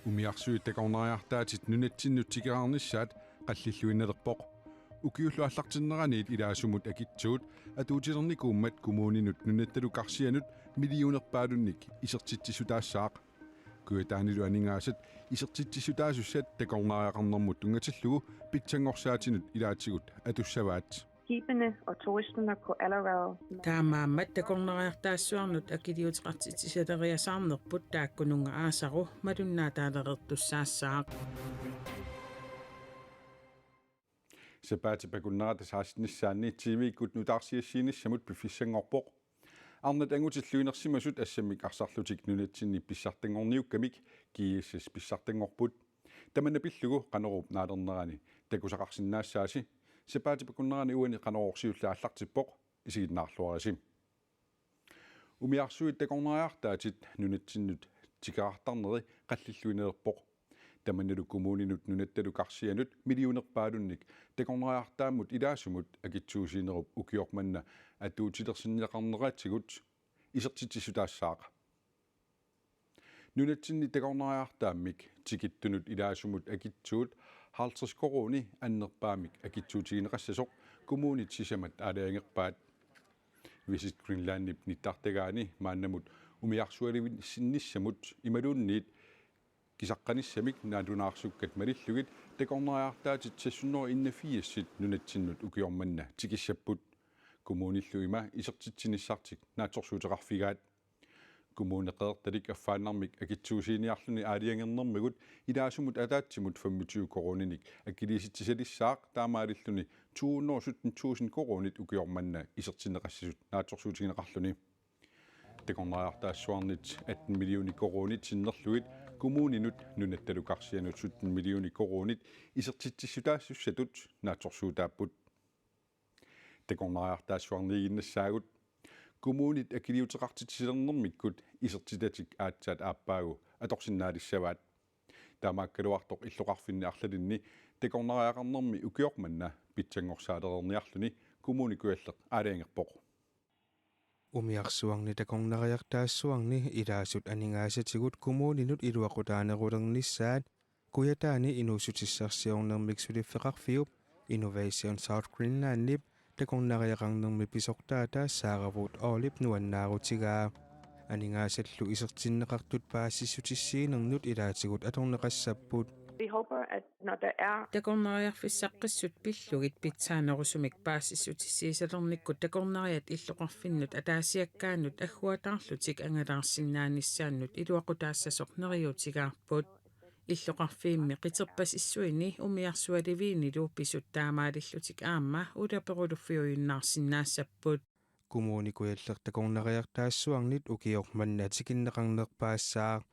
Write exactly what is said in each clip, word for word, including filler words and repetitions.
Umiarsuit takornariartaatit nunatsinnut tikeraarnissaat qallilluinnalerpoq. Ukiullu aallartinneraniit ilaasumut akitsuut atuutilernikuummat kommuninut nunattalu karsianut millionerpaalunnik isertitsissutaassaaq. Kujataanilu aningaasat isertitsissutaasussat takornariaqarnermut tunngatillugu pitsanngorsaatinut ilaatigut atussavaat. Skibene og turisterne kunne allerede Taamaammat takornariartaassuarnut akiliuteqartitsisaleriasaarnerput taakkununnga aasaru malunnaataalereertussaassaaq. Sapaatip akunnerata sekstennissaanni T V-kkut nutaarsiassiinissamut piffissanngorpoq. Arnat angutillu inersimasut assammik arsarlutik nunatsinni pissartanngorniukkamik G S S pissartanngorput. Tamanna pillugu Qanoruup naalernerani takusaqarsinnaassaasi. Sapaatip akunnerani uani Qanorooq siulleq aallartippoq, isiginnaarluarisi. Umiarsuit takornariartaatit nunatsinnut tikeraartarneri qallilluinnalerpoq. Tamannalu kommuninut nunattalu karsianut millionerpaalunnik takornariartaammut ilaasumut akitsuusiinerup ukioq manna atuutilersinneqarneratigut isertitsissutaassaaq. Nunatsinni takornariartaammik tikittunut ilaasumut akitsuut halvtreds koruuni annerpaamik akitsuutigineqassasoq kommunit sisamat aalajangerpaat. Visit Greenlandip nittartagaani maannamut umiarsualivinnissamut imaluunniit kisaqqanissamik naalunaarsukkat malillugit takornariartaatit seks hundrede enogfirs nunatsinnut ukioq manna tikissapput. Kommunillu ima isertitsinissartik naatsorsuuteqarfigaat. Kommune Qeqertalik affaannarmik akitsuusiiniarluni aalajangernermigut ilaasumut ataatsimut femogtyve koruuninik akiliisitsisalissaaq taamaalilluni to hundrede sytten tusind koruunit ukioq manna isertinneqassasut naatsorsuutigineqarluni. Takornariartaassuarnit atten millioner koruunit sinnerlugit kommuninut nunattalu karsianut sytten millioner koruunit isertitsissutaasussatut naatsorsuutaapput. Takornariartaassuarniiginnassaagut. Kommunit akiliuteqartitsilernermikkut isertitatik aatsaat aappaagu atorsinnaalissavaat. Taamaakkaluartoq illoqarfinni arlalinni takornariaqarnermi ukioq manna pitsanngorsaalereerniarluni Kommune Kujalleq aalajangerpoq. Umiarsuarni takornariartaassuarni ilaasut aningaasatigut kommuninut iluaqutaanerulernissaat Kujataani inuussutissarsiornermik suliffeqarfiup Innovation South Greenlandip takornariaqarnermi pisortaata Saaravut Oolip nuannaarutigaa. Aningaasallu isertinneqartut paasissutissiinernut ilaatigut atorneqassapput. Vi håber, at når der er Takornariarfissaqqissut pillugit pitsaanerusumik paasissutissiisalernikkut takornariat illoqarfinnut ataasiakkaanut agguataarlutik angalaarsinnaanissaannut iluaqutaassasoq neriuutigaarput. Illoqarfiimmi qiterpasissuini umiarsualiviinilu pisut taamaalillutik aamma ulaperuluffiujunnaarsinnaassapput. Kommune Kujalleq takornariartaassuarnit ukioq manna tikinneqarnerpaassaaq.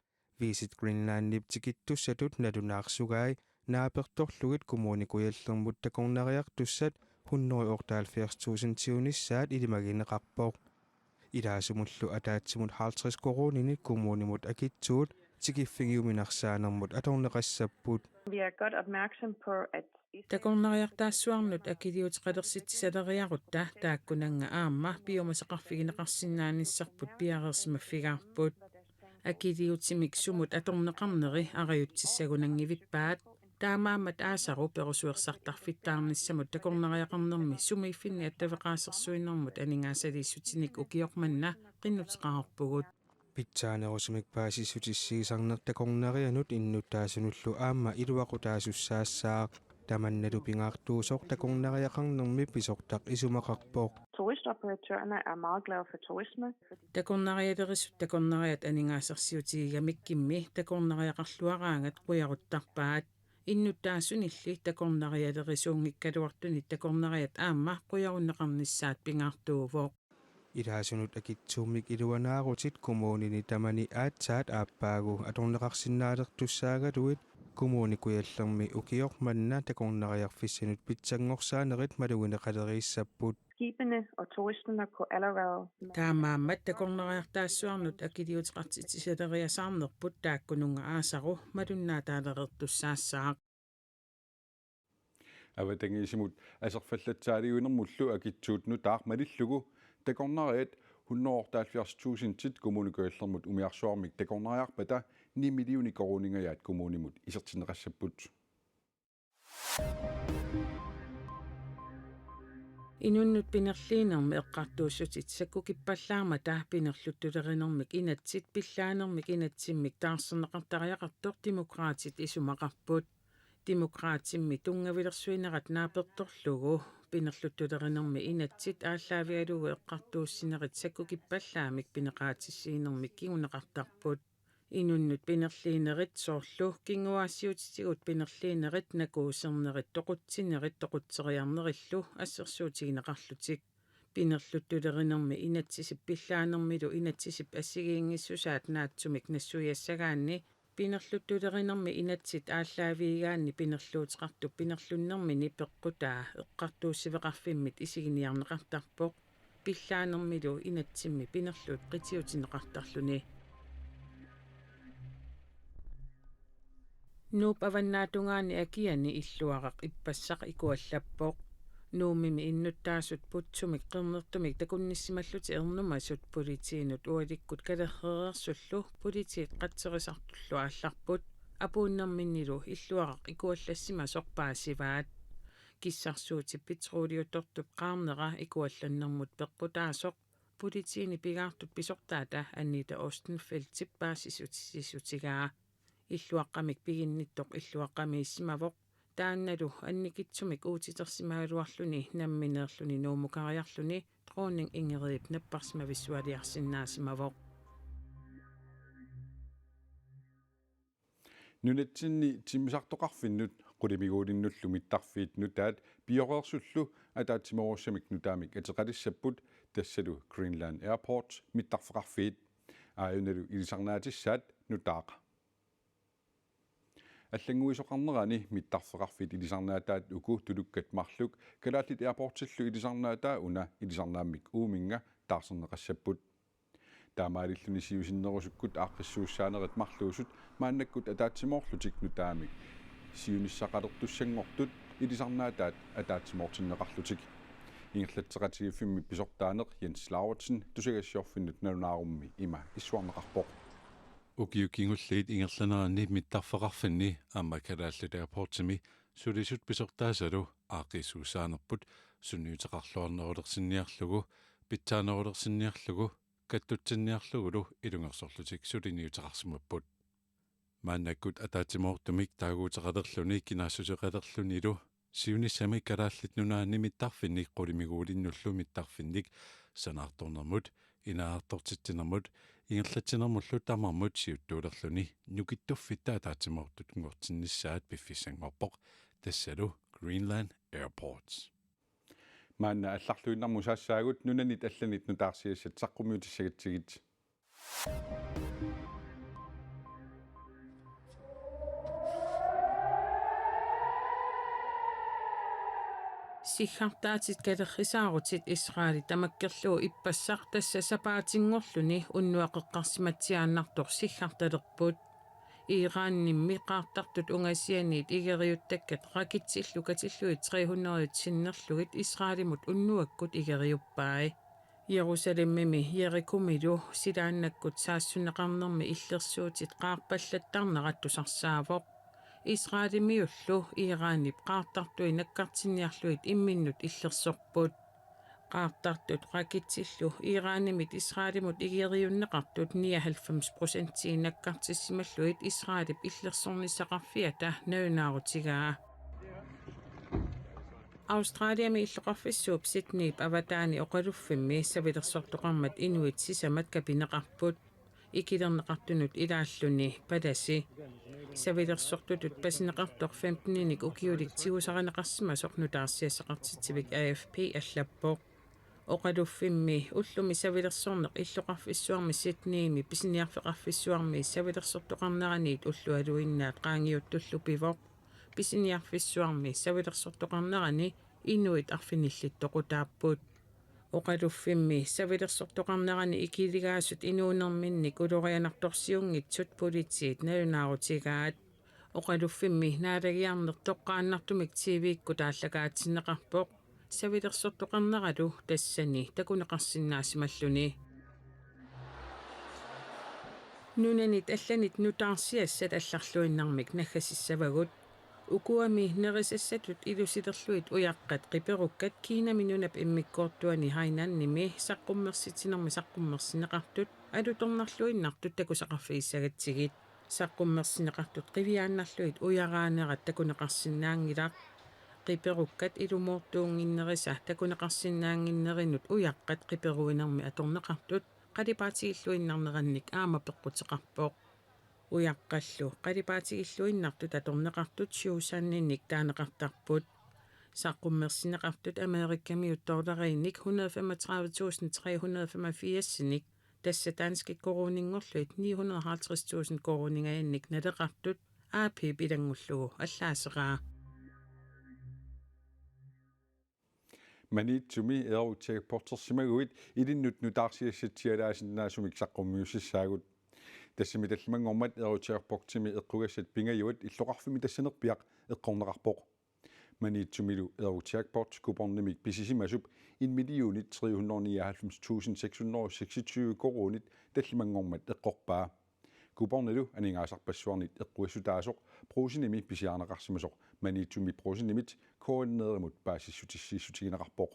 Visit Greenlandip tikittussatut nalunaarsugai naapertorlugit Kommune Kujallermut takornariartussat hundrede otteoghalvfjerds tusindiunissaat ilimagineqarpoq. Ilaasumullu ataatsimut halvtreds koruuninik kommunimut akitsuut tikiffigiuminarsaanermut atorneqassapput. Vi er godt opmærksom på, at Takornariartaassuarnut akiliuteqalersitsisaleriarutta taakkunannga aamma piumasaqarfigineqarsinnaanissarput piareersimaffigaarput. Akiliutimik sumut atorneqarneri arajutsissagunanngivippaat. Taamaammat aasaru perusuersartarfittaarnissamut takornariaqarnermi sumiiffinni attaveqaasersuinermut aningaasaliissutinik ukioq manna qinnuteqarpugut. Pitsaanerusumik paasissutissiisarneq takornarianut innuttaasunullu aamma iluaqutaasussaassaaq. Tamannalu pingaartuusoq takornariaqarnermi pisortaq isumaqarpoq. Turistoperatørerne er meget glade for turisme. Takornarialerisut takornariat aningaasarsiutigigamikkimmi takornariaqarluaraangat qujaruttarpaat. Innuttaasunilli takornarialerisuunngikkaluartunit takornariat aamma qujarunneqarnissaat pingaartuuvoq. Ilaasunut akitsuummik iluanaarutit kommunini tamani aatsaat aappaagu atorneqarsinnaalertussaagaluit Kommune Kujallermi ukioq manna takornariarfissanut pitsanngorsaanerit malugineqaleriissapput. Skibene og turisterne kunne allerede Taamaammat takornariartaassuarnut akiliuteqartitsisaleriasaarnerput taakkununnga aasaru malunnaataalereertussaassaaq. Avatangiisimut aserfallatsaaliuinermullu akitsuut nutaaq malillugu takornariat hundrede otteoghalvfjerds tusindit Kommune Kujallermut umiarsuarmik takornariarpata ni millioner koruuningajaat kommunimut isertinneqassapput. Inunnut pinerliinermi eqqartuussutit sakkukippallaarmata pinerluttulerinermik inatsit pillaanermik inatsimmik taarserneqartariaqartoq Demokraatit isumaqarput. Demokraatimmi tunngavilersuinerat naapertorlugu pinerluttulerinermi inatsit aallaavigalugu eqqartuussinerit sakkukippallaamik pineqaatissiinermik kinguneqartarput. Inunnut pinerliinerit soorlu kinguaassiuutitigut pinerliinerit, nakuusernerit, toqutsinerit toqutseriarnerillu assersuutigineqarlutik. Pinerluttulerinermi inatsisip pillaanermilu inatsisip assigiinngissusaat naatsumik nassuiassagaanni pinerluttulerinermi inatsit aallaavigigaanni pinerluuteqartup pinerlunnermini peqqutaa eqqartuussiveqarfimmit isiginiarneqartarpoq. Pillaanermilu inatsimmi pinerluut qitiutinneqartarluni. Nuup avannaatungaani akiani illuaraq ippassaq ikuallappoq. Nuummimi innuttaasut putsumik qernertumik takunnissimallutik ernumasut politiinut ualikkut kalerreereersullu politiit qatserisartullu aallarput. Apuunnerminnilu illuaraq ikuallassimasoq paasivaat. Kissarsuutip petroleuttortup qaarnera ikuallannermut peqqutaasoq politiini pigaartut pisortaata Anita Ostenfeldtip paasissutissutigaa. Illuaqqamik piginnittoq illuaqqamiissimavoq. Taannalu annikitsumik uutitersimagaluarluni nammineerluni nuummukariarluni Dronning Ingridip napparsimavissualiarsinnaasimavoq. Nunatsinni timmisartoqarfinnut qulimiguulinnullu mittarfiit nutaat pioreersullu ataatsimoorussamik nutaamik ateqalissapput, tassalu Greenland Airports mittarfeqarfiit. Aajunalu ilisarnaatissaat nutaaqa. Allannguisoqarnerani mittarfeqarfiit ilisarnaataat uku tulukkat marluk Kalaallit Airportsillu ilisarnaataa una ilisarnaammik uuminnga taarserneqassapput. Taamaalilluni siusinnerusukkut aaqqissuussaanerit marluusut maannakkut ataatsimoorlutik nutaamik siunissaqalertussanngortut ilisarnaataat ataatsimoortinneqarlutik. Ingerlatseqatigiiffimmi pisortaaneq Jens Lauritsen tusagassiorfinnut nalunaarummi ima issuarneqarpoq. Ukiut kingulliit ingerlaneranni mittarfeqarfinni aamma Kalaallit Airportsimi sulisut pisortaasalu aaqqissuussaanerput sunniuteqarluarnerulersinniarlugu, pitsaanerulersinniarlugu, kattutsinniarlugulu ilungersorlutik suliniuteqarsimapput. Maannakkut ataatsimoortumik taaguuteqalerluni kinaassuseqalerlunilu siunissami Kalaallit Nunaanni mittarfinnik qulimiguulinnullu mittarfinnik sanaartornermut, inaartortitsinermut, ingerlatsinermullu tamarmut siuttuulerluni nukittuffitta ataatsimoortut nungutinnissaat piffissanngorpoq, tassalu Greenland Airports. Maanna allarluinnarmut saassaagut, nunanit allanit nutaarsiassat saqqummiutissagatsigit. Siggartaatit kalerrisaarutit Israeli tamakkerlugu ippassaq, tassa sapaatinngorluni unnuap eqqarsimatsiaannartoq siggartalerput. Iranimmi qaartartut ungasianiit igeriuttakkat raketsillu katillugit tre hundrede sinnerlugit Israelimut unnuakkut igeriuppai. Jerusalemimi Jerikomilu silaannakkut saassunneqarnermi illersuutit qaarpallattarnerat tusarsaavoq. Israelimiullu Iranip qaartartui nakkartinniarlugit imminnut illersorput. Qaartartut raketsillu Iranimit Israelimut igeriunneqartut nioghalvfems procentii nakkartissimallugit Israelip illersornissaqarfiata nalunaarutigaa. Australiami illoqarfissuup Sydneyp avataani oqaluffimmi savilersortoqarmat inuit sisamat kapineqarput, ikilerneqartunut ilaalluni palasi. Savilersortutut pasineqartoq femteninik ukiulik tigusarineqarsimasoq nutaarsiassaqartitsivik A F P allappoq. Oqaluffimmi ullumi savilersorneq illoqarfissuarmi Sydneymi pisiniarfeqarfissuarmi savilersortoqarneraniit ullualuinnaat qaangiuttullu pivoq. Pisiniarfissuarmi savilersortoqarnerani inuit arfinillit toqutaapput. Oqaluffimmi savilersortoqarnerani ikiligaasut inuunerminnik ulorianartorsiunngitsut politiit nalunaarutigaat. Oqaluffimmi naalagiarneq toqqaannartumik T V-kkut aallakaatinneqarpoq, savilersortoqarneralu tassani takuneqarsinnaasimalluni. Nunanit allanit nutaarsiassat allarluinnarmik naggasissavagut. Ukuami nerisassatut ilusilerlugit ujaqqat qiperukkat Kinami nunap immikkoortuani Hainanimi saqqummersitsinermi saqqummersinneqartut alutornarluinnartut takusaqarfigissagatsigit. Saqqummersinneqartut qiviaannarlugit ujaraanerat takuneqarsinnaanngilaq. Qiperukkat ilumoortuunnginnerisa takuneqarsinnaannginnerinut ujaqqat qiperuinermi atorneqartut qalipaatigilluinnarnerannik aamma peqquteqarpoq. Ujaqqallu qalipaatigilluinnartut atorneqartut Shusaninik taaneqartarput. Saqqummersinneqartut Amerikamiut dollarinik hundrede femogtredive tusind tre hundrede femogfirsinik, tassa danskit koruuninngorlugit ni hundrede halvtreds tusind koruuningajannik naleqartut, A P-p ilanngullugu allaaseraa. Maniitsumi Eurojackpottersimaguit ilinnut nutaarsiassatsialaasinnaasumik saqqummiussissaagut. Tassami tallimanngormat Eurojackpottimi eqqugassat pingajuat illoqarfimmi tassanerpiaq eqqorneqarpoq. Maniitsumilu Eurojackpot kuponimik pisisimasup en million tre hundrede nioghalvfems tusind seks hundrede seksogtyve koruunit tallimanngormat eqqorpaa. Kuponilu aningaasarpassuarnit eqquissutaasoq Brugsenimi pisiarineqarsimasoq Maniitsumi Brugsenimit K N R-imut paasissutissiissutigineqarpoq.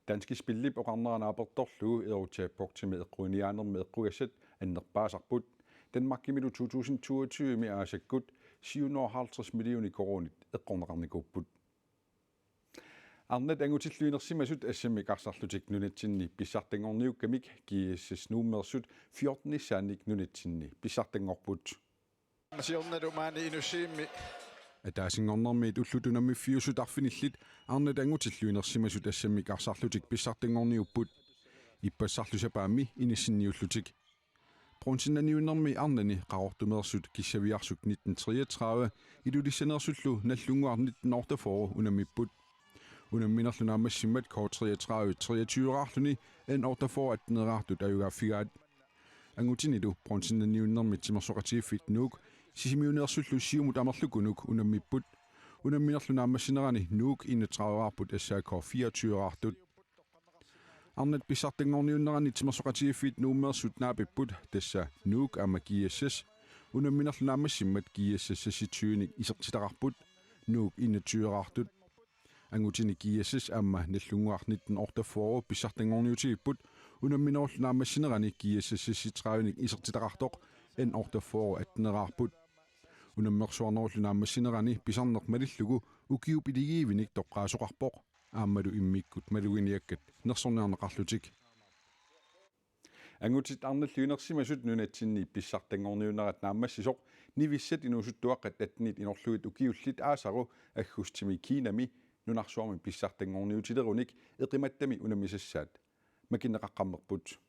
Danske Spillip oqarnera naapertorlugu Eurojackpotimi eqquiniaanermi eqqugassat annerpaasarput. Danmarkimilu to tusind toogtyve-mi aasakkut syv hundrede og halvtreds millioner koruunit eqqorneqarnikuupput. Arnat angutilluinersimasut assammik arsarlutik nunatsinni pissartanngorniukkamik G S S Nuummeersut fjortenissaannik nunatsinni pissartanngorput. Siornalu maani Inussiimmi. Ataasinngornermiit ullut unammiffiusut arfinillit arnat angutilluinersimasut assammik arsarlutik pissartanngorniupput. Ippassarlu sapaammi inissinniullutik. Bronzenaniunnermi arnani Qaqortumeersut Kissaviarsuk nitten treogtredive Ilulissaneersullu Nagdlunguaq nitten otteogfyrre unammipput. Unamminerlu naammassimmat K treogtredive treogtyve-raarluni N otteogfyrre atteneeraartut ajugaaffigaat. Angutinilu bronzenaniunnermi timersoqatigiiffik Nuuk Sisimiuneersullu siumut amerlukunuk unammipput. Unamminerlu naammassinerani Nuuk enogtredive-raarput S A K fireogtyve-raartut. Arnat pissartanngorniunnerani timersoqatigiiffik Nuummeersut naapipput, tassa Nuuk aamma G S S. Unamminerlu naammassimmat G S S seksogtyve-nik isertitaqarput, Nuuk enogtyve-raartut. Angutini G S S aamma Nagdlunguaq nitten otteogfyrre pissartanngorniutigipput, unamminerullu naammassinerani G S S seksogtredive-nik isertitaqartoq N otteogfyrre atteneeraarput. Unammersuarnerullu naammassinerani pisarneq malillugu ukiup iligiivinik toqqaasoqarpoq, aammalu immikkut maluginiakkat nersorniarneqarlutik. Angutit arnalliunersimasut nunatsinni pissartanngorniunnerat naammassisoq Nivissat inuusuttuaqqat attenit inorlugit ukiullit aasaru aggustimi Kinami nunarsuarmi pissartanngorniutilerunik eqimattami unammisassaat makinneqaqqammerput.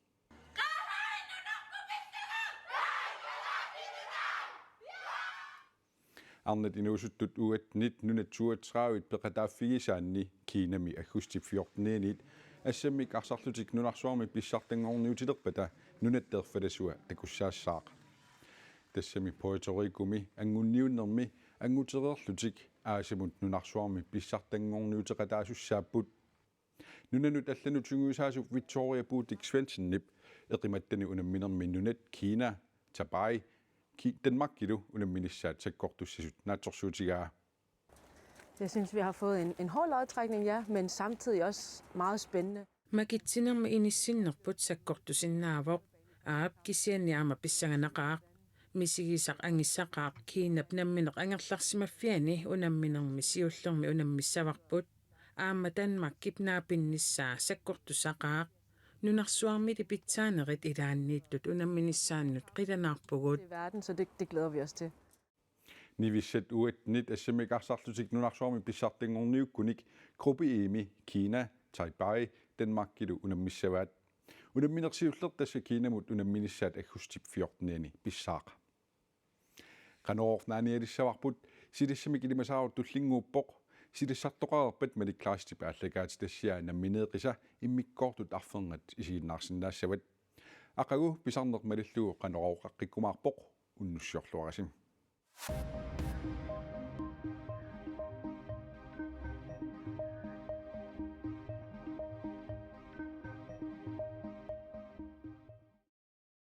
Arnat inuusuttut U attenit nunat toogtredive peqataaffigisaanni Kinami aggustip fjortenianniit assammik arsarlutik nunarsuarmi pissartanngorniutilerpata nunatta erfalasua takussaassaaq. Tassami Puerto Ricomi angunniunnermi angutereerlutik aasamut nunarsuarmi pissartanngorniuteqataasussaapput. Nunanut allanut sungiusaasup Victoria Butik Svensenip eqimattani unamminermi nunat Kina, Taipei, Ki-, Danmarkilu unamminissaat sakkortussasut naatsorsuutigaa. Jeg synes, vi har fået en, en hård lodtrækning, ja, men samtidig også meget spændende. Makitsinermi inissinnerput sakkortusinnaavoq. Aap, kisianni aamma pissanganaqaaq. Misigisaq angissaqaaq, Kinap nammineq angerlarsimaffiani unamminermi siullermi unammissavarput. Aamma Danmarkip naapinnissaa sakkortusaqaaq. Nunarsuarmili pitsaanerit ilaanniittut unamminissaannut qilanaarpugut. I verden, så det, det glæder vi os til. Nivissat U attenit assammik arsarlutik nunarsuarmi pissartanngorniukkunik gruppe E-mi Kina, Taipei, Danmarkilu unammissavaat. Unamminersiulleq tassa Kinamut unamminissaat aggustip fjortenianni pissaaq. Qanorooq naanialissavarput, silassamik ilimasaarut tullinnguuppoq, silassartoqareerpat Malik Kleistip aallakaatitassiaa nammineeqisa immikkoortut arfernat isiginnaarsinnaassavat. Aqagu pisarneq malillugu Qanorooq aqqikkumaarpoq, unnussiorluarisi.